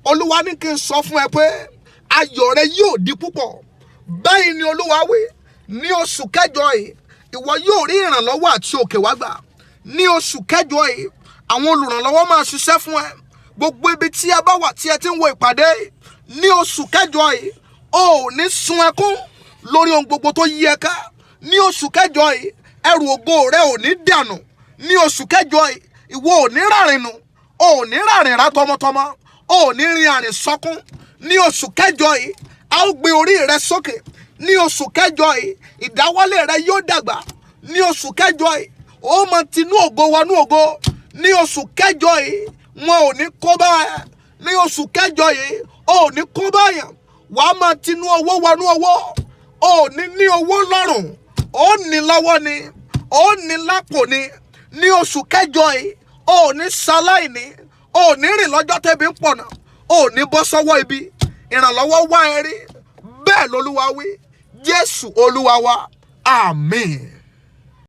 Olúwa ní kí n sọ fún ẹ pé ayọ̀ rẹ yóò di púpọ̀. Báyìí ni Olúwa wí, ní oṣù kẹjọ yìí, ìwọ yóò rí ìrànlọ́wọ́ àti òkè wá gbà. Ní oṣù kẹjọ yìí, àwọn olùrànlọ́wọ́ máa ṣiṣẹ́ fún ẹ. Gbogbo ibi tí ẹ bá wà tí ẹ ti ń wo ìpàdé yìí, ní oṣù kẹjọ yìí, o ò ní sun ẹkún lórí ohun gbogbo tó yí ẹ ká. Ní oṣù kẹjọ yìí, ẹrù ògo rẹ ò ní dànù. Ní oṣù kẹjọ yìí, ìwọ ò ní ràrìn nù, o ò ní ràrìn rà tọmọtọmọ, o ò ní rin àrìn sọkún. Ní oṣù kẹjọ yìí, a ó gbé orí rẹ sókè. Ní oṣù kẹjọ yìí, ìdáwọ́lé rẹ yóò dàgbà. Ní oṣù kẹjọ yìí, ó máa tinú ògo wọnú ògo. Ní oṣù kẹjọ yìí, wọn ò ní kó bá ẹ. Ní oṣù kẹjọ yìí, o ò ní kó bá yàn. Wàá máa tinú owó wọnú owó. O ò ní ní owó lọ́rùn, ó ní lọ́wọ́ ni, ó ní lápò ni. Ní oṣù kẹjọ yìí, o ò ní ṣaláìní, o ò ní rìn lọ́jọ́ tẹ́bi ń pọ̀nà, o ò ní bọ́ sọ́wọ́ ibi. Ìrànlọ́wọ́ wá ẹ rí. Bẹ́ẹ̀ lolúwa wí. Jésù Olúwa wa, àmín.